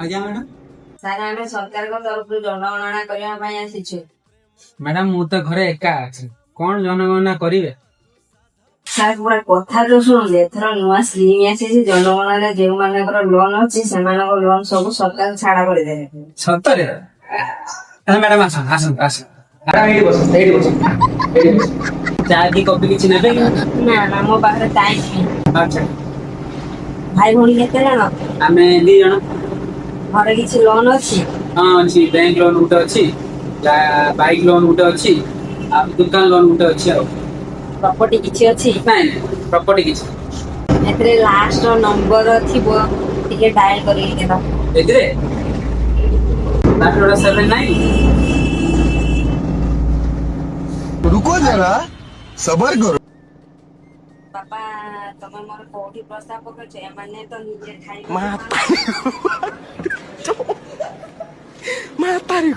ଆଜ୍ଞା madam. Sir, ଆମେ ସରକାରଙ୍କ ତରଫରୁ ଜନଗଣନା କରିବା ପାଇଁ ଆସିଛୁ। ମ୍ୟାଡ଼ାମ, ମୁଁ ତ ଘରେ ଏକା ଅଛି, କଣ ଜନଗଣନା କରିବେ? ସାର୍, ପୁରା କଥା ତ ଶୁଣନ୍ତୁ। ଏଥର ନୂଆ ସ୍କିମ୍ ଆସିଛି। ଜନଗଣନାରେ ଯେଉଁମାନଙ୍କର ଲୋନ ଅଛି, ସେମାନଙ୍କ ଲୋନ ସବୁ ସରକାର ଛାଡ କରିଦେବେ। ସତରେ? ମ୍ୟାଡ଼ାମ, ଆସନ୍ତୁ, ଆସନ୍ତୁ, ଆସନ୍ତୁ। ମ୍ୟାଡ଼ାମ, ଏଇଠି ବସନ୍ତୁ, ଏଇଠି ବସନ୍ତୁ, ଏଇଠି ବସନ୍ତୁ। ଚା କି କଫି କିଛି ନେବେ କି? ନା ନା, ମୋ ପାଖରେ ଟାଇମ୍ ନାହିଁ। ଆଚ୍ଛା। ଭାଇ ଭଉଣୀ କେତେ ଜଣ? ଆମେ 2 ଜଣ। ଘରେ କିଛି ଲୋନ ଅଛି? ହଁ, ଅଛି। ବ୍ୟାଙ୍କ ଲୋନ ଗୋଟେ ଅଛି, ବାଇକ୍ ଲୋନ ଗୋଟେ ଅଛି, ଆଉ ଦୋକାନ ଲୋନ ଗୋଟେ ଅଛି ଆଉ। ପ୍ରପର୍ଟି କିଛି ଅଛି? ନାଇଁ, ପ୍ରପର୍ଟି କିଛି। ଏଥିରେ ଲାଷ୍ଟ ନମ୍ବର ଥିବ, ଟିକେ ଡାଏଲ କରିକି ଦେବା। ଏଥିରେ ଲାଷ୍ଟ ଗୋଟେ 79। रुको जरा, सबर करो। ବାପା, ତମେ ମୋର କୋଉଠି ପ୍ରସ୍ତାବ ପକେଇଛ? ଏମାନେ ତ ନିଜେ ଖାଇବାକୁ ମାତାରି।